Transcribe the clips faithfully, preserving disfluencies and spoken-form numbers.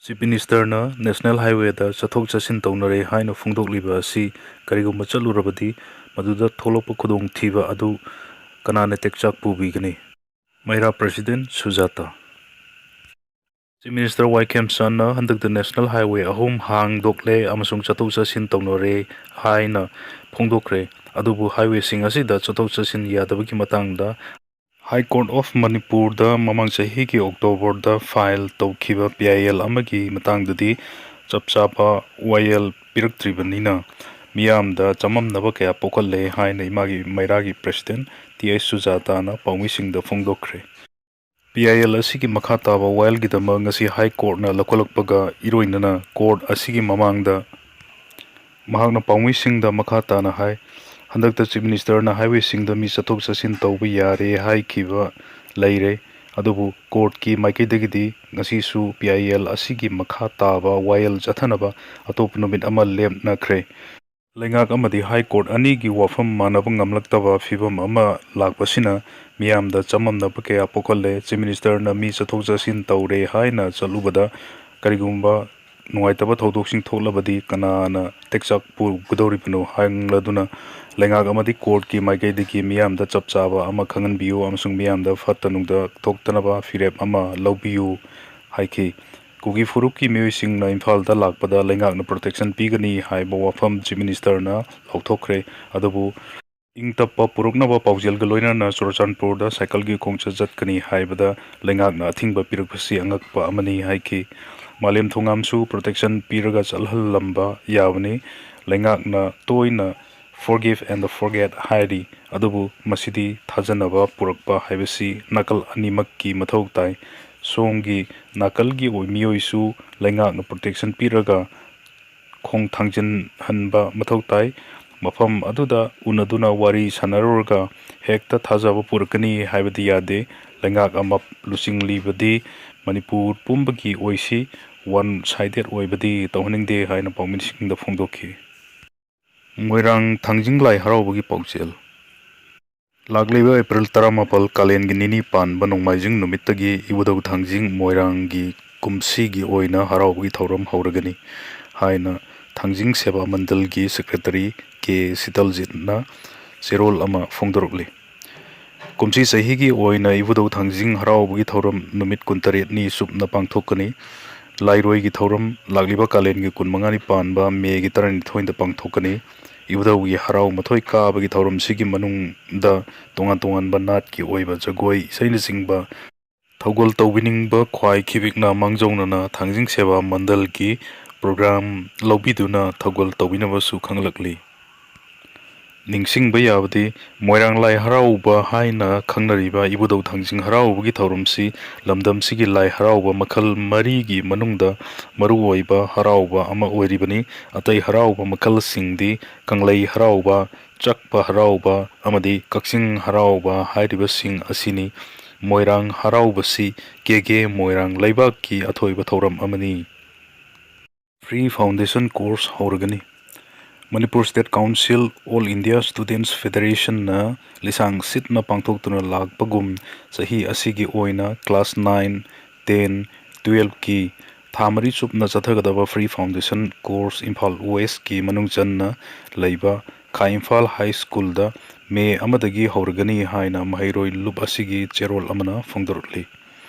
Chief ꯃꯤꯅꯤꯁꯇꯔꯅ national ꯍꯥꯏꯋꯦꯗ ꯆꯠꯊꯣꯛ ꯆꯠꯁꯤꯟ ꯇꯧꯅꯔꯦ ꯍꯥꯏꯅ ꯐꯣꯡꯗꯣꯛꯂꯤꯕ ꯑꯁꯤ ꯀꯔꯤꯒꯨꯝꯕ ꯆꯠꯂꯨꯔꯕꯗꯤ ꯃꯗꯨꯗ ꯊꯣꯛꯂꯛꯄ ꯈꯨꯗꯣꯡꯊꯤꯕ ꯑꯗꯨ ꯀꯅꯥꯅ ꯇꯦꯛꯆꯥꯛ ꯄꯨꯕꯤꯒꯅꯤ? ꯃꯩꯔꯥ ꯄ꯭ꯔꯁꯤꯗꯦꯟ ꯁꯨꯖꯥꯇꯥ꯫ ꯆꯤꯐ ꯃꯤꯅꯤꯁꯇꯔ ꯋꯥꯏ ꯈꯦꯝꯆꯥꯟꯅ ꯍꯟꯗꯛꯇ ꯅꯦꯁꯅꯦꯜ ꯍꯥꯏꯋꯦ ꯑꯍꯨꯝ ꯍꯥꯡꯗꯣꯛꯂꯦ ꯑꯃꯁꯨꯡ ꯆꯠꯊꯣꯛ ꯆꯠꯁꯤꯟ ꯇꯧꯅꯔꯦ ꯍꯥꯏꯅ ꯐꯣꯡꯗꯣꯛꯈ꯭ꯔꯦ꯫ ꯑꯗꯨꯕꯨ ꯍꯥꯏꯋꯦꯁꯤꯡ ꯑꯁꯤꯗ ꯆꯠꯊꯣꯛ ꯆꯠꯁꯤꯟ ꯌꯥꯗꯕꯒꯤ ꯃꯇꯥꯡꯗ ꯍꯥꯏ ꯀꯣꯔꯠ ꯑꯣꯐ ꯃꯅꯤꯄꯨꯔꯗ ꯃꯃꯥꯡ ꯆꯍꯤꯒꯤ ꯑꯣꯛꯇꯣꯕꯔꯗ ꯐꯥꯏꯜ ꯇꯧꯈꯤꯕ ꯄꯤ ꯑꯥꯏ ꯑꯦꯜ ꯑꯃꯒꯤ ꯃꯇꯥꯡꯗꯗꯤ ꯆꯞ ꯆꯥꯕ ꯋꯥꯌꯦꯜ ꯄꯤꯔꯛꯇ꯭ꯔꯤꯕꯅꯤꯅ ꯃꯤꯌꯥꯝꯗ ꯆꯃꯝꯅꯕ ꯀꯌꯥ ꯄꯣꯛꯍꯜꯂꯦ ꯍꯥꯏꯅ ꯏꯃꯥꯒꯤ ꯃꯩꯔꯥꯒꯤ ꯄ꯭ꯔꯁꯤꯗꯦꯟ ꯇꯤ ꯑꯩꯆ ꯁꯨꯖꯥꯇꯥꯅ ꯄꯥꯎꯃꯤꯁꯤꯡꯗ ꯐꯣꯡꯗꯣꯛꯈ꯭ꯔꯦ꯫ ꯄꯤ ꯑꯥꯏ ꯑꯦꯜ ꯑꯁꯤꯒꯤ ꯃꯈꯥ ꯇꯥꯕ ꯋꯥꯌꯦꯜꯒꯤꯗꯃꯛ ꯉꯁꯤ ꯍꯥꯏ ꯀꯣꯔꯠꯅ ꯂꯧꯈꯠꯂꯛꯄꯒ ꯏꯔꯣꯏꯅꯅ ꯀꯣꯔꯠ ꯑꯁꯤꯒꯤ ꯃꯃꯥꯡꯗ ꯃꯍꯥꯛꯅ ꯄꯥꯎꯃꯤꯁꯤꯡꯗ ꯃꯈꯥ ꯇꯥꯅ ꯍꯥꯏ, ꯍꯟꯗꯛꯇ ꯆꯤꯐ ꯃꯤꯅꯤꯁꯇꯔꯅ ꯍꯥꯏꯋꯦꯁꯤꯡꯗ ꯃꯤ ꯆꯠꯊꯣꯛ ꯆꯠꯁꯤꯟ ꯇꯧꯕ ꯌꯥꯔꯦ ꯍꯥꯏꯈꯤꯕ ꯂꯩꯔꯦ, ꯑꯗꯨꯕꯨ ꯀꯣꯔꯠꯀꯤ ꯃꯥꯏꯀꯩꯗꯒꯤꯗꯤ ꯉꯁꯤꯁꯨ ꯄꯤ ꯑꯥꯏ ꯑꯦꯜ ꯑꯁꯤꯒꯤ ꯃꯈꯥ ꯇꯥꯕ ꯋꯥꯌꯦꯜ ꯆꯠꯊꯅꯕ ꯑꯇꯣꯞꯄ ꯅꯨꯃꯤꯠ ꯑꯃ ꯂꯦꯞꯅꯈ꯭ꯔꯦ꯫ ꯂꯩꯉꯥꯛ ꯑꯃꯗꯤ ꯍꯥꯏ ꯀꯣꯔꯠ ꯑꯅꯤꯒꯤ ꯋꯥꯐꯝ ꯃꯥꯟꯅꯕ ꯉꯝꯂꯛꯇꯕ ꯐꯤꯚꯝ ꯑꯃ ꯂꯥꯛꯄꯁꯤꯅ ꯃꯤꯌꯥꯝꯗ ꯆꯃꯝꯅꯕ ꯀꯌꯥ ꯄꯣꯛꯍꯜꯂꯦ꯫ ꯆꯤꯐ ꯃꯤꯅꯤꯁꯇꯔꯅ ꯃꯤ ꯆꯠꯊꯣꯛ ꯆꯠꯁꯤꯟ ꯇꯧꯔꯦ ꯍꯥꯏꯅ ꯆꯠꯂꯨꯕꯗ ꯀꯔꯤꯒꯨꯝꯕ ꯅꯨꯡꯉꯥꯏꯇꯕ ꯊꯧꯗꯣꯛꯁꯤꯡ ꯊꯣꯛꯂꯕꯗꯤ ꯀꯅꯥꯅ ꯇꯦꯛꯆꯥꯛ ꯄꯨꯒꯗꯧꯔꯤꯕꯅꯣ ꯍꯪꯂꯗꯨꯅ ꯂꯩꯉꯥꯛ ꯑꯃꯗꯤ ꯀꯣꯔꯠꯀꯤ ꯃꯥꯏꯀꯩꯗꯒꯤ ꯃꯤꯌꯥꯝꯗ ꯆꯞ ꯆꯥꯕ ꯑꯃ ꯈꯪꯍꯟꯕꯤꯌꯨ ꯑꯃꯁꯨꯡ ꯃꯤꯌꯥꯝꯗ ꯐꯠꯇ ꯅꯨꯡꯗ ꯊꯣꯛꯇꯅꯕ ꯐꯤꯔꯦꯞ ꯑꯃ ꯂꯧꯕꯤꯌꯨ ꯍꯥꯏꯈꯤ꯫ ꯀꯨꯀꯤ ꯐꯨꯔꯨꯞꯀꯤ ꯃꯤꯑꯣꯏꯁꯤꯡꯅ ꯏꯝꯐꯥꯜꯗ ꯂꯥꯛꯄꯗ ꯂꯩꯉꯥꯛꯅ ꯄ꯭ꯔꯣꯇꯦꯛꯁꯟ ꯄꯤꯒꯅꯤ ꯍꯥꯏꯕ ꯋꯥꯐꯝ ꯆꯤꯐ ꯃꯤꯅꯤꯁꯇꯔꯅ ꯂꯥꯎꯊꯣꯛꯈ꯭ꯔꯦ꯫ ꯑꯗꯨꯕꯨ ꯏꯪ ꯇꯞꯄ ꯄꯨꯔꯛꯅꯕ ꯄꯥꯎꯖꯦꯜꯒ ꯂꯣꯏꯅꯅ ꯆꯨꯔꯆꯥꯟꯄꯨꯔꯗ ꯁꯥꯏꯀꯜꯒꯤ ꯈꯣꯡꯆꯠ ꯆꯠꯀꯅꯤ ꯍꯥꯏꯕꯗ ꯂꯩꯉꯥꯛꯅ ꯑꯊꯤꯡꯕ ꯄꯤꯔꯛꯄꯁꯤ ꯑꯉꯛꯄ ꯑꯃꯅꯤ ꯍꯥꯏꯈꯤ꯫ ꯃꯥꯂꯦꯝ ꯊꯣꯉꯥꯝꯁꯨ ꯄ꯭ꯔꯣꯇꯦꯛꯁꯟ ꯄꯤꯔꯒ ꯆꯠꯍꯜꯂꯝꯕ ꯌꯥꯕꯅꯤ꯫ ꯂꯩꯉꯥꯛꯅ ꯇꯣꯏꯅ forgive and forget ꯍꯥꯏꯔꯤ, ꯑꯗꯨꯕꯨ ꯃꯁꯤꯗꯤ ꯊꯥꯖꯅꯕ ꯄꯨꯔꯛꯄ ꯍꯥꯏꯕꯁꯤ ꯅꯥꯀꯜ ꯑꯅꯤꯃꯛꯀꯤ ꯃꯊꯧ ꯇꯥꯏ꯫ ꯁꯣꯝꯒꯤ ꯅꯥꯀꯜꯒꯤ ꯑꯣꯏ-, ꯃꯤꯑꯣꯏꯁꯨ ꯂꯩꯉꯥꯛꯅ ꯄ꯭ꯔꯣꯇꯦꯛꯁꯟ ꯄꯤꯔꯒ ꯈꯣꯡ ꯊꯥꯡꯖꯤꯟꯍꯟꯕ ꯃꯊꯧ ꯇꯥꯏ꯫ ꯃꯐꯝ ꯑꯗꯨꯗ ꯎꯅꯗꯨꯅ ꯋꯥꯔꯤ ꯁꯥꯟꯅꯔꯨꯔꯒ ꯍꯦꯛꯇ ꯊꯥꯖꯕ ꯄꯨꯔꯛꯀꯅꯤ ꯍꯥꯏꯕꯗꯤ ꯌꯥꯗꯦ꯫ ꯂꯩꯉꯥꯛ ꯑꯃ ꯂꯨꯆꯤꯡꯂꯤꯕꯗꯤ ꯃꯅꯤꯄꯨꯔ ꯄꯨꯝꯕꯒꯤ ꯑꯣꯏꯁꯤ, one sided ꯑꯣꯏꯕꯗꯤ ꯇꯧꯍꯟꯅꯤꯡꯗꯦ ꯍꯥꯏꯅ ꯄꯥꯎꯃꯤꯁꯤꯡꯗ ꯐꯣꯡꯗꯣꯛꯈꯤ꯫ ꯃꯣꯏꯔꯥꯡ ꯊꯥꯡꯖꯤꯡ ꯂꯥꯏ ꯍꯔꯥꯎꯕꯒꯤ ꯄꯥꯎꯖꯦꯜ꯫ ꯂꯥꯛꯂꯤꯕ ꯑꯦꯄ꯭ꯔꯤꯜ ꯇꯔꯥꯃꯥꯄꯜ ꯀꯥꯂꯦꯟꯒꯤ ꯅꯤꯅꯤ ꯄꯥꯟꯕ ꯅꯣꯡꯃꯥꯏꯖꯤꯡ ꯅꯨꯃꯤꯠꯇꯒꯤ ꯏꯕꯨꯙꯧ ꯊꯥꯡꯖꯤꯡ ꯃꯣꯏꯔꯥꯡꯒꯤ ꯀꯨꯝꯁꯤꯒꯤ ꯑꯣꯏꯅ ꯍꯔꯥꯎꯕꯒꯤ ꯊꯧꯔꯝ ꯍꯧꯔꯒꯅꯤ ꯍꯥꯏꯅ ꯊꯥꯡꯖꯤꯡ ꯁꯦꯕꯥ ꯃꯟꯗꯜꯒꯤ ꯁꯦꯀ꯭ꯔꯦꯇꯔꯤ ꯀꯦ ꯁꯤꯇꯜꯖꯤꯠꯅ ꯆꯦꯔꯣꯜ ꯑꯃ ꯐꯣꯡꯗꯣꯔꯛꯂꯤ꯫ ꯀꯨꯝꯁꯤ ꯆꯍꯤꯒꯤ ꯑꯣꯏꯅ ꯏꯕꯨꯙꯧ ꯊꯥꯡꯖꯤꯡ ꯍꯔꯥꯎꯕꯒꯤ ꯊꯧꯔꯝ ꯅꯨꯃꯤꯠ ꯀꯨꯟꯇꯔꯦꯠꯅꯤ ꯆꯨꯞꯅ ꯄꯥꯡꯊꯣꯛꯀꯅꯤ꯫ ꯂꯥꯏꯔꯣꯏꯒꯤ ꯊꯧꯔꯝ ꯂꯥꯛꯂꯤꯕ ꯀꯥꯂꯦꯟꯒꯤ ꯀꯨꯟꯃꯉꯥꯅꯤ ꯄꯥꯟꯕ ꯃꯦꯒꯤ ꯇꯔꯥꯅꯤꯊꯣꯏꯗ ꯄꯥꯡꯊꯣꯛꯀꯅꯤ꯫ ꯏꯕꯨꯙꯧꯒꯤ ꯍꯔꯥꯎ ꯃꯊꯣꯏ ꯀꯥꯕꯒꯤ ꯊꯧꯔꯝꯁꯤꯒꯤ ꯃꯅꯨꯡꯗ ꯇꯣꯉꯥꯟ ꯇꯣꯉꯥꯟꯕ ꯅꯥꯠꯀꯤ ꯑꯣꯏꯕ ꯖꯒꯣꯏ ꯏꯁꯩꯅꯆꯤꯡꯕ ꯊꯧꯒꯜ ꯇꯧꯕꯤꯅꯤꯡꯕ ꯈ꯭ꯋꯥꯏ ꯈꯤꯕꯤꯛꯅ ꯃꯥꯡꯖꯧꯅꯅ ꯊꯥꯡꯖꯤꯡ ꯁꯦꯕꯥ ꯃꯟꯗꯜꯒꯤ ꯄ꯭ꯔꯣꯒ꯭ꯔꯥꯝ ꯂꯧꯕꯤꯗꯨꯅ ꯊꯧꯒꯜ ꯇꯧꯕꯤꯅꯕꯁꯨ ꯈꯪꯂꯛꯂꯤ꯫ ꯅꯤꯡꯁꯤꯡꯕ ꯌꯥꯕꯗꯤ, ꯃꯣꯏꯔꯥꯡ ꯂꯥꯏ ꯍꯔꯥꯎꯕ ꯍꯥꯏꯅ ꯈꯪꯅꯔꯤꯕ ꯏꯕꯨꯙꯧ ꯊꯥꯡꯖꯤꯡ ꯍꯔꯥꯎꯕꯒꯤ ꯊꯧꯔꯝꯁꯤ ꯂꯝꯗꯝꯁꯤꯒꯤ ꯂꯥꯏ ꯍꯔꯥꯎꯕ ꯃꯈꯜ ꯃꯔꯤꯒꯤ ꯃꯅꯨꯡꯗ ꯃꯔꯨꯑꯣꯏꯕ ꯍꯔꯥꯎꯕ ꯑꯃ ꯑꯣꯏꯔꯤꯕꯅꯤ꯫ ꯑꯇꯩ ꯍꯔꯥꯎꯕ ꯃꯈꯜꯁꯤꯡꯗꯤ ꯀꯪꯂꯩ ꯍꯔꯥꯎꯕ, ꯆꯛꯄ ꯍꯔꯥꯎꯕ ꯑꯃꯗꯤ ꯀꯛꯆꯤꯡ ꯍꯔꯥꯎꯕ ꯍꯥꯏꯔꯤꯕꯁꯤꯡ ꯑꯁꯤꯅꯤ꯫ ꯃꯣꯏꯔꯥꯡ ꯍꯔꯥꯎꯕꯁꯤ ꯀꯦꯒꯦ ꯃꯣꯏꯔꯥꯡ ꯂꯩꯕꯥꯛꯀꯤ ꯑꯊꯣꯏꯕ ꯊꯧꯔꯝ ꯑꯃꯅꯤ꯫ Free foundation course ꯍꯧꯔꯒꯅꯤ꯫ Manipur State Council, All India Students Federationꯅ ꯂꯤꯁꯥꯡ ꯁꯤꯠꯅ ꯄꯥꯡꯊꯣꯛꯇꯨꯅ ꯂꯥꯛꯄꯒꯨꯝ, ꯆꯍꯤ ꯑꯁꯤꯒꯤ ꯑꯣꯏꯅ class nine, ten, twelveꯀꯤ ꯊꯥ ꯃꯔꯤ ꯆꯨꯞꯅ ꯆꯠꯊꯒꯗꯕ Free Foundation Course ꯏꯝꯐꯥꯜ Westꯀꯤ ꯃꯅꯨꯡ ꯆꯟꯅ ꯂꯩꯕ ꯈꯥ ꯏꯝꯐꯥꯜ High Schoolꯗ ꯃꯦ ꯑꯃꯗꯒꯤ ꯍꯧꯔꯒꯅꯤ ꯍꯥꯏꯅ ꯃꯍꯩꯔꯣꯏ ꯂꯨꯞ ꯑꯁꯤꯒꯤ ꯆꯦꯔꯣꯜ ꯑꯃꯅ ꯐꯣꯡꯗꯣꯔꯛꯂꯤ꯫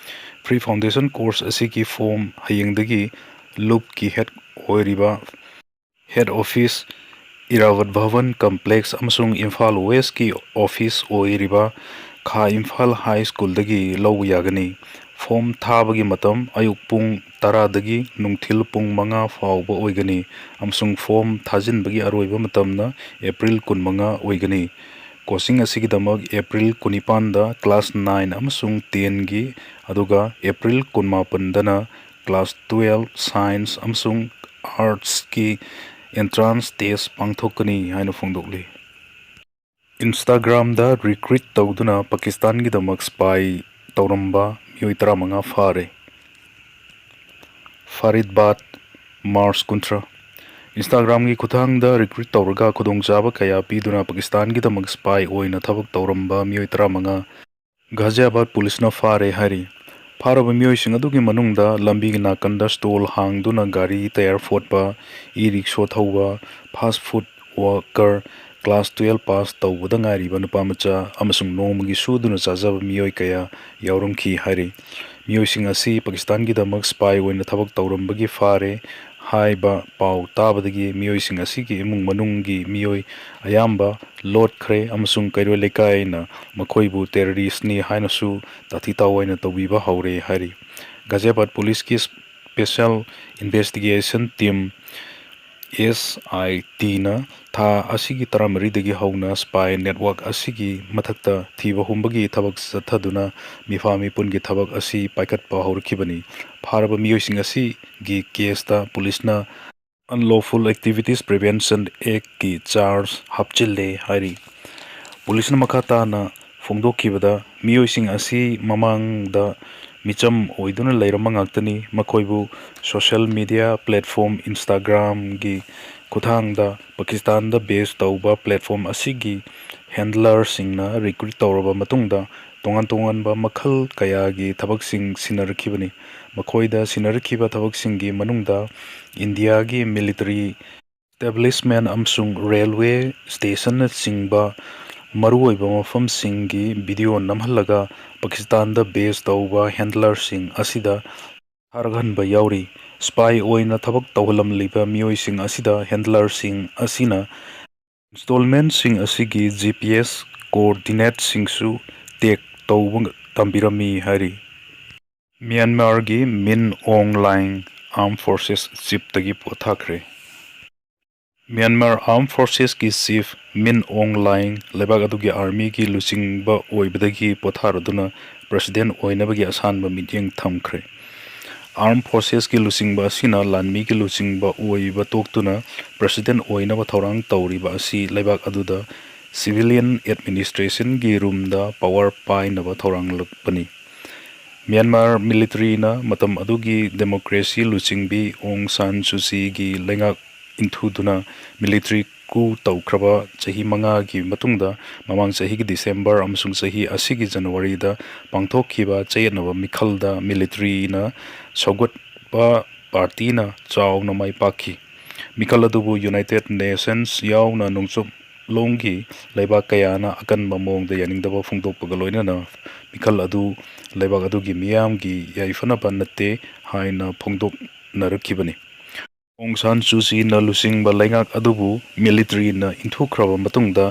Free Foundation Course ꯑꯁꯤꯒꯤ form ꯍꯌꯦꯡꯗꯒꯤ ꯂꯨꯞꯀꯤ head ꯑꯣꯏꯔꯤꯕ head office, ꯏꯔꯥꯋꯠ ꯚꯕꯟ complex ꯑꯃꯁꯨꯡ ꯏꯝꯐꯥꯜ Westꯀꯤ office ꯑꯣꯏꯔꯤꯕ ꯈꯥ ꯏꯝꯐꯥꯜ High Schoolꯗꯒꯤ ꯂꯧꯕ ꯌꯥꯒꯅꯤ꯫ Form ꯊꯥꯕꯒꯤ ꯃꯇꯝ ꯑꯌꯨꯛ ꯄꯨꯡ ꯇꯔꯥꯗꯒꯤ ꯅꯨꯡꯊꯤꯜ ꯄꯨꯡ ꯃꯉꯥ ꯐꯥꯎꯕ ꯑꯣꯏꯒꯅꯤ ꯑꯃꯁꯨꯡ form ꯊꯥꯖꯤꯟꯕꯒꯤ ꯑꯔꯣꯏꯕ ꯃꯇꯝꯅ April ꯀꯨꯟꯃꯉꯥ ꯑꯣꯏꯒꯅꯤ꯫ Coaching ꯑꯁꯤꯒꯤꯗꯃꯛ April ꯀꯨꯟꯅꯤꯄꯥꯟꯗ class nine ꯑꯃꯁꯨꯡ tenꯒꯤ, ꯑꯗꯨꯒ April ꯀꯨꯟꯃꯥꯄꯟꯗꯅ class twelve Science ꯑꯃꯁꯨꯡ Artsꯀꯤ entrance test ꯄꯥꯡꯊꯣꯛꯀꯅꯤ ꯍꯥꯏꯅ ꯐꯣꯡꯗꯣꯛꯂꯤ꯫ Instagramꯗ recruit ꯇꯧꯗꯨꯅ ꯄꯥꯀꯤꯁꯇꯥꯟꯒꯤꯗꯃꯛ spy ꯇꯧꯔꯝꯕ ꯃꯤꯑꯣꯏ ꯇꯔꯥꯃꯉꯥ ꯐꯥꯔꯦ꯫ ꯐꯔꯤꯗꯕꯥꯗ, March ꯀꯨꯟꯊ꯭ꯔꯥ꯫ Instagramꯒꯤ ꯈꯨꯠꯊꯥꯡꯗ recruit ꯇꯧꯔꯒ ꯈꯨꯗꯣꯡꯆꯥꯕ ꯀꯌꯥ ꯄꯤꯗꯨꯅ ꯄꯥꯀꯤꯁꯇꯥꯟꯒꯤꯗꯃꯛ spy ꯑꯣꯏꯅ ꯊꯕꯛ ꯇꯧꯔꯝꯕ ꯃꯤꯑꯣꯏ ꯇꯔꯥꯃꯉꯥ ꯘꯥꯖꯤꯌꯥꯕꯥꯗ ꯄꯨꯂꯤꯁꯅ ꯐꯥꯔꯦ ꯍꯥꯏꯔꯤ꯫ ꯐꯥꯔꯕ ꯃꯤꯑꯣꯏꯁꯤꯡ ꯑꯗꯨꯒꯤ ꯃꯅꯨꯡꯗ ꯂꯝꯕꯤꯒꯤ ꯅꯥꯀꯟꯗ stall ꯍꯥꯡꯗꯨꯅ ꯒꯥꯔꯤ ꯇꯌꯥꯔ ꯐꯣꯠꯄ, e-rickshaw ꯊꯧꯕ, fast food worker, class twelve pass ꯇꯧꯕꯗ ꯉꯥꯏꯔꯤꯕ ꯅꯨꯄꯥ ꯃꯆꯥ ꯑꯃꯁꯨꯡ ꯅꯣꯡꯃꯒꯤ ꯁꯨꯗꯨꯅ ꯆꯥꯖꯕ ꯃꯤꯑꯣꯏ ꯀꯌꯥ ꯌꯥꯎꯔꯝꯈꯤ ꯍꯥꯏꯔꯤ꯫ ꯃꯤꯑꯣꯏꯁꯤꯡ ꯑꯁꯤ ꯄꯥꯀꯤꯁꯇꯥꯟꯒꯤꯗꯃꯛ spy ꯑꯣꯏꯅ ꯊꯕꯛ ꯇꯧꯔꯝꯕꯒꯤ ꯐꯥꯔꯦ ꯍꯥꯏꯕ ꯄꯥꯎ ꯇꯥꯕꯗꯒꯤ ꯃꯤꯑꯣꯏꯁꯤꯡ ꯑꯁꯤꯒꯤ ꯏꯃꯨꯡ ꯃꯅꯨꯡꯒꯤ ꯃꯤꯑꯣꯏ ꯑꯌꯥꯝꯕ ꯂꯣꯠꯈ꯭ꯔꯦ ꯑꯃꯁꯨꯡ ꯀꯩꯔꯣꯏ ꯂꯩꯀꯥꯏꯅ ꯃꯈꯣꯏꯕꯨ terroristꯅꯤ ꯍꯥꯏꯅꯁꯨ ꯇꯥꯊꯤ ꯇꯥꯑꯣꯏꯅ ꯇꯧꯕꯤꯕ ꯍꯧꯔꯦ ꯍꯥꯏꯔꯤ꯫ ꯒꯥꯖꯤꯌꯥꯕꯥꯗ ꯄꯨꯂꯤꯁꯀꯤ Special Investigation Team, S I Tꯅ ꯊꯥ ꯑꯁꯤꯒꯤ ꯇꯔꯥꯃꯔꯤꯗꯒꯤ ꯍꯧꯅ spy network ꯑꯁꯤꯒꯤ ꯃꯊꯛꯇ ꯊꯤꯕ ꯍꯨꯝꯕꯒꯤ ꯊꯕꯛ ꯆꯠꯊꯗꯨꯅ ꯃꯤꯐꯥ ꯃꯤꯄꯨꯟꯒꯤ ꯊꯕꯛ ꯑꯁꯤ ꯄꯥꯏꯈꯠꯄ ꯍꯧꯔꯛꯈꯤꯕꯅꯤ꯫ ꯐꯥꯔꯕ ꯃꯤꯑꯣꯏꯁꯤꯡ ꯑꯁꯤꯒꯤ caseꯇ ꯄꯨꯂꯤꯁꯅ Unlawful Activities Prevention Actꯀꯤ charge ꯍꯥꯞꯆꯤꯜꯂꯦ ꯍꯥꯏꯔꯤ꯫ ꯄꯨꯂꯤꯁꯅ ꯃꯈꯥ ꯇꯥꯅ ꯐꯣꯡꯗꯣꯛꯈꯤꯕꯗ, ꯃꯤꯑꯣꯏꯁꯤꯡ ꯑꯁꯤ ꯃꯃꯥꯡꯗ ꯃꯤꯆꯝ ꯑꯣꯏꯗꯨꯅ ꯂꯩꯔꯝꯕ ꯉꯥꯛꯇꯅꯤ꯫ ꯃꯈꯣꯏꯕꯨ social media platform Instagramꯒꯤ ꯈꯨꯠꯊꯥꯡꯗ ꯄꯥꯀꯤꯁꯇꯥꯟꯗ base ꯇꯧꯕ platform ꯑꯁꯤꯒꯤ handlerꯁꯤꯡꯅ recruit ꯇꯧꯔꯕ ꯃꯇꯨꯡꯗ ꯇꯣꯉꯥꯟ ꯇꯣꯉꯥꯟꯕ ꯃꯈꯜ ꯀꯌꯥꯒꯤ ꯊꯕꯛꯁꯤꯡ ꯁꯤꯟꯅꯔꯛꯈꯤꯕꯅꯤ꯫ ꯃꯈꯣꯏꯗ ꯁꯤꯟꯅꯔꯛꯈꯤꯕ ꯊꯕꯛꯁꯤꯡꯒꯤ ꯃꯅꯨꯡꯗ ꯏꯟꯗꯤꯌꯥꯒꯤ military establishment ꯑꯃꯁꯨꯡ railway stationꯅꯆꯤꯡꯕ ꯃꯔꯨꯑꯣꯏꯕ ꯃꯐꯝꯁꯤꯡꯒꯤ video ꯅꯝꯍꯜꯂꯒ ꯄꯥꯀꯤꯁꯇꯥꯟꯗ base ꯇꯧꯕ handlerꯁꯤꯡ ꯑꯁꯤꯗ ꯊꯥꯔꯛꯍꯟꯕ ꯌꯥꯎꯔꯤ꯫ Spy ꯑꯣꯏꯅ ꯊꯕꯛ ꯇꯧꯍꯜꯂꯝꯂꯤꯕ ꯃꯤꯑꯣꯏꯁꯤꯡ ꯑꯁꯤꯗ handlerꯁꯤꯡ ꯑꯁꯤꯅ installmentꯁꯤꯡ ꯑꯁꯤꯒꯤ G P S coordinateꯁꯤꯡꯁꯨ tag ꯇꯧꯕ ꯇꯝꯕꯤꯔꯝꯃꯤ ꯍꯥꯏꯔꯤ꯫ ꯃ꯭ꯌꯥꯟꯃꯥꯔꯒꯤ Min Aung Hlaing Armed Forces chiefꯇꯒꯤ ꯄꯣꯊꯥꯈ꯭ꯔꯦ꯫ ꯃ꯭ꯌꯥꯟꯃꯥꯔ Armed Forcesꯀꯤ chief ꯃꯤꯟ ꯑꯣꯡ ꯂꯥꯏꯡ ꯂꯩꯕꯥꯛ ꯑꯗꯨꯒꯤ armyꯒꯤ ꯂꯨꯆꯤꯡꯕ ꯑꯣꯏꯕꯗꯒꯤ ꯄꯣꯊꯥꯔꯗꯨꯅ president ꯑꯣꯏꯅꯕꯒꯤ ꯑꯁꯥꯟꯕ ꯃꯤꯠꯌꯦꯡ ꯊꯝꯈ꯭ꯔꯦ꯫ Armed Forcesꯀꯤ ꯂꯨꯆꯤꯡꯕ ꯑꯁꯤꯅ ꯂꯥꯟꯃꯤꯒꯤ ꯂꯨꯆꯤꯡꯕ ꯑꯣꯏꯕ ꯇꯣꯛꯇꯨꯅ president ꯑꯣꯏꯅꯕ ꯊꯧꯔꯥꯡ ꯇꯧꯔꯤꯕ ꯑꯁꯤ ꯂꯩꯕꯥꯛ ꯑꯗꯨꯗ civilian administrationꯒꯤ ꯔꯨꯝꯗ power ꯄꯥꯏꯅꯕ ꯊꯧꯔꯥꯡꯂꯛꯄꯅꯤ꯫ ꯃ꯭ꯌꯥꯟꯃꯥꯔ militaryꯅ ꯃꯇꯝ ꯑꯗꯨꯒꯤ democracy ꯂꯨꯆꯤꯡꯕꯤ ꯑꯣꯡ ꯁꯥꯟ ꯁꯨꯆꯤꯒꯤ ꯂꯩꯉꯥꯛ ꯏꯟꯊꯨꯗꯨꯅ military ꯀꯨ ꯇꯧꯈ꯭ꯔꯕ ꯆꯍꯤ ꯃꯉꯥꯒꯤ ꯃꯇꯨꯡꯗ ꯃꯃꯥꯡ ꯆꯍꯤꯒꯤ ꯗꯤꯁꯦꯝꯕꯔ ꯑꯃꯁꯨꯡ ꯆꯍꯤ ꯑꯁꯤꯒꯤ ꯖꯅꯋꯥꯔꯤꯗ ꯄꯥꯡꯊꯣꯛꯈꯤꯕ ꯆꯌꯦꯠꯅꯕ ꯃꯤꯈꯜꯗ ꯃꯤꯂꯤꯇꯔꯤꯅ ꯁꯧꯒꯠꯄ ꯄꯥꯔꯇꯤꯅ ꯆꯥꯎꯅ ꯃꯥꯏ ꯄꯥꯛꯈꯤ꯫ ꯃꯤꯈꯜ ꯑꯗꯨꯕꯨ ꯌꯨꯅꯥꯏꯇꯦꯠ ꯅꯦꯁꯟꯁ ꯌꯥꯎꯅ ꯅꯣꯡꯆꯨꯞꯂꯣꯝꯒꯤ ꯂꯩꯕꯥꯛ ꯀꯌꯥꯅ ꯑꯀꯟꯕ ꯃꯑꯣꯡꯗ ꯌꯥꯅꯤꯡꯗꯕ ꯐꯣꯡꯗꯣꯛꯄꯒ ꯂꯣꯏꯅꯅ ꯃꯤꯈꯜ ꯑꯗꯨ ꯂꯩꯕꯥꯛ ꯑꯗꯨꯒꯤ ꯃꯤꯌꯥꯝꯒꯤ ꯌꯥꯏꯐꯅꯕ ꯅꯠꯇꯦ ꯍꯥꯏꯅ ꯐꯣꯡꯗꯣꯛꯅꯔꯛꯈꯤꯕꯅꯤ꯫ ꯑꯣꯡ ꯁꯥꯟ ꯁꯨ ꯆꯤꯅ ꯂꯨꯆꯤꯡꯕ ꯂꯩꯉꯥꯛ ꯑꯗꯨꯕꯨ ꯃꯤꯂꯤꯇꯔꯤꯅ ꯏꯟꯊꯨꯈ꯭ꯔꯕ ꯃꯇꯨꯡꯗ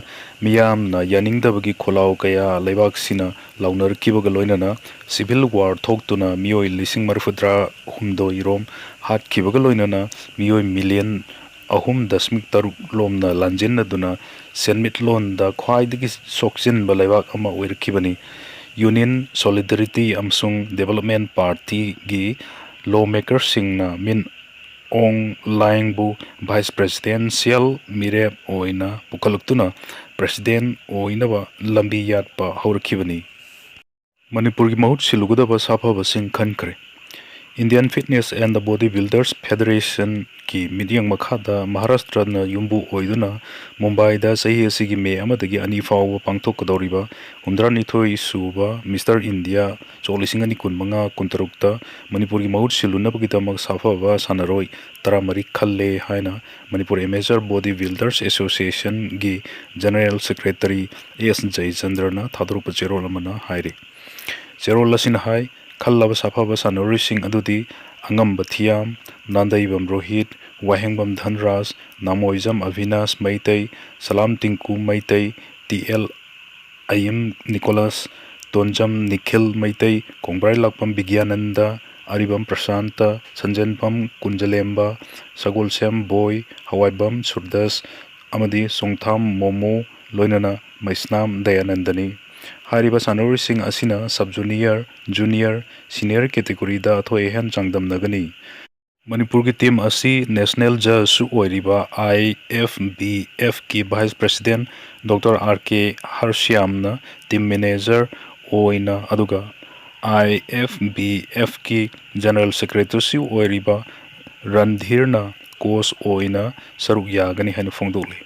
ꯃꯤꯌꯥꯝꯅ ꯌꯥꯅꯤꯡꯗꯕꯒꯤ ꯈꯣꯜꯂꯥꯎ ꯀꯌꯥ ꯂꯩꯕꯥꯛꯁꯤꯅ ꯂꯥꯎꯅꯔꯛꯈꯤꯕꯒ ꯂꯣꯏꯅꯅ ꯁꯤꯚꯤꯜ ꯋꯥꯔ ꯊꯣꯛꯇꯨꯅ ꯃꯤꯑꯣꯏ ꯂꯤꯁꯤꯡ ꯃꯔꯤꯐꯨꯇꯔꯥ ꯍꯨꯝꯗꯣꯏ ꯔꯣꯝ ꯍꯥꯠꯈꯤꯕꯒ ꯂꯣꯏꯅꯅ ꯃꯤꯑꯣꯏ ꯃꯤꯂꯤꯌꯟ ꯑꯍꯨꯝ ꯗꯁꯃꯤꯛ ꯇꯔꯨꯛ ꯂꯣꯝꯅ ꯂꯥꯟꯖꯦꯟꯅꯗꯨꯅ ꯁꯦꯟꯃꯤꯠꯂꯣꯟꯗ ꯈ꯭ꯋꯥꯏꯗꯒꯤ ꯁꯣꯛꯆꯤꯟꯕ ꯂꯩꯕꯥꯛ ꯑꯃ ꯑꯣꯏꯔꯛꯈꯤꯕꯅꯤ꯫ ꯌꯨꯅꯤꯌꯟ ꯁꯣꯂꯤꯗꯔꯤꯇꯤ ꯑꯃꯁꯨꯡ ꯗꯦꯕꯂꯞꯃꯦꯟ ꯄꯥꯔꯇꯤꯒꯤ ꯂꯣ ꯃꯦꯀꯔꯁꯤꯡꯅ ꯃꯤꯟ ꯑꯣꯡ ꯂꯥꯏꯡꯕꯨ ꯚꯥꯏꯁ ꯄ꯭ꯔꯦꯁꯤꯗꯦꯟꯁꯤꯌꯦꯜ ꯃꯤꯔꯦꯞ ꯑꯣꯏꯅ ꯄꯨꯈꯠꯂꯛꯇꯨꯅ ꯄ꯭ꯔꯦꯁꯤꯗꯦꯟ ꯑꯣꯏꯅꯕ ꯂꯝꯕꯤ ꯌꯥꯠꯄ ꯍꯧꯔꯛꯈꯤꯕꯅꯤ꯫ ꯃꯅꯤꯄꯨꯔꯒꯤ ꯃꯍꯨꯠ ꯁꯤꯜꯂꯨꯒꯗꯕ ꯁꯥꯐꯕꯁꯤꯡ ꯈꯟꯈ꯭ꯔꯦ꯫ Indian Fitness and the Body Builders Federationꯒꯤ ꯃꯤꯠꯌꯦꯡ ꯃꯈꯥꯗ ꯃꯍꯥꯔꯥꯁꯇ꯭ꯔꯅ ꯌꯨꯝꯕꯨ ꯑꯣꯏꯗꯨꯅ ꯃꯨꯝꯕꯥꯏꯗ ꯆꯍꯤ ꯑꯁꯤꯒꯤ ꯃꯦ ꯑꯃꯗꯒꯤ ꯑꯅꯤ ꯐꯥꯎꯕ ꯄꯥꯡꯊꯣꯛꯀꯗꯧꯔꯤꯕ ꯍꯨꯝꯗ꯭ꯔꯥꯅꯤꯊꯣꯏ ꯁꯨꯕ ꯃꯤꯁꯇꯔ ꯏꯟꯗꯤꯌꯥ ꯁꯣꯛ ꯂꯤꯁꯤꯡ ꯑꯅꯤ ꯀꯨꯟꯃꯉꯥ ꯀꯨꯟꯇꯔꯨꯛꯇ ꯃꯅꯤꯄꯨꯔꯒꯤ ꯃꯍꯨꯠ ꯁꯤꯜꯂꯨꯅꯕꯒꯤꯗꯃꯛ ꯁꯥꯐꯕ ꯁꯥꯟꯅꯔꯣꯏ ꯇꯔꯥꯃꯔꯤ ꯈꯜꯂꯦ ꯍꯥꯏꯅ ꯃꯅꯤꯄꯨꯔ ꯑꯦꯃꯦꯆꯔ ꯕꯣꯗꯤ ꯕꯤꯜꯗꯔꯁ ꯑꯦꯁꯣꯁꯤꯌꯦꯁꯟꯒꯤ ꯖꯦꯅꯔꯦꯜ ꯁꯦꯀ꯭ꯔꯦꯇꯔꯤ ꯑꯦꯁ ꯖꯌꯆꯟꯗ꯭ꯔꯅ ꯊꯥꯗꯣꯔꯛꯄ ꯆꯦꯔꯣꯜ ꯑꯃꯅ ꯍꯥꯏꯔꯤ꯫ ꯆꯦꯔꯣꯜ ꯑꯁꯤꯅ ꯍꯥꯏ, ꯈꯜꯂꯕ ꯁꯥꯐꯕ ꯁꯥꯟꯅꯔꯣꯏꯁꯤꯡ ꯑꯗꯨꯗꯤ Angamba Thiyam, Nandeibam Rohit, Wahengbam Dhanraj, Namoijam Avinash Meitei, Salam Tinku Meitei, T L Ayim Nicholas, Tonjam Nikhil Meitei, Kongbrai Lakpam Bigyananda, Aribam Prashanta, Sanjenbam Kunjalemba, Sagolsem Boy, Hawaibam Surdas ꯑꯃꯗꯤ ꯆꯣꯡꯊꯥꯝ ꯃꯣꯃꯣ, ꯂꯣꯏꯅꯅ ꯃꯩꯁꯅꯥꯝ ꯗꯌꯥꯅꯟꯗꯅꯤ꯫ ꯍꯥꯏꯔꯤꯕ ꯁꯥꯟꯅꯔꯣꯏꯁꯤꯡ ꯑꯁꯤꯅ ꯁꯕ ꯖꯨꯅꯤꯌꯔ, ꯖꯨꯅꯤꯌꯔ, ꯁꯤꯅꯤꯌꯔ ꯀꯦꯇꯦꯒꯣꯔꯤꯗ ꯑꯊꯣꯏ ꯑꯍꯦꯟ ꯆꯥꯡꯗꯝꯅꯒꯅꯤ꯫ ꯃꯅꯤꯄꯨꯔꯒꯤ ꯇꯤꯝ ꯑꯁꯤ ꯅꯦꯁꯅꯦꯜ ꯖꯖꯁꯨ ꯑꯣꯏꯔꯤꯕ ꯑꯥꯏ ꯑꯦꯐ ꯕꯤ ꯑꯦꯐꯀꯤ vice president doctor R K ꯍꯔꯁ꯭ꯌꯥꯝꯅ ꯇꯤꯝ ꯃꯦꯅꯦꯖꯔ ꯑꯣꯏꯅ, ꯑꯗꯨꯒ ꯑꯥꯏ ꯑꯦꯐ ꯕꯤ ꯑꯦꯐꯀꯤ ꯖꯦꯅꯔꯦꯜ ꯁꯦꯀ꯭ꯔꯦꯇꯔꯤꯁꯨ ꯑꯣꯏꯔꯤꯕ ꯔꯟꯙꯤꯔꯅ ꯀꯣꯆ ꯑꯣꯏꯅ ꯁꯔꯨꯛ ꯌꯥꯒꯅꯤ ꯍꯥꯏꯅ ꯐꯣꯡꯗꯣꯛꯂꯤ꯫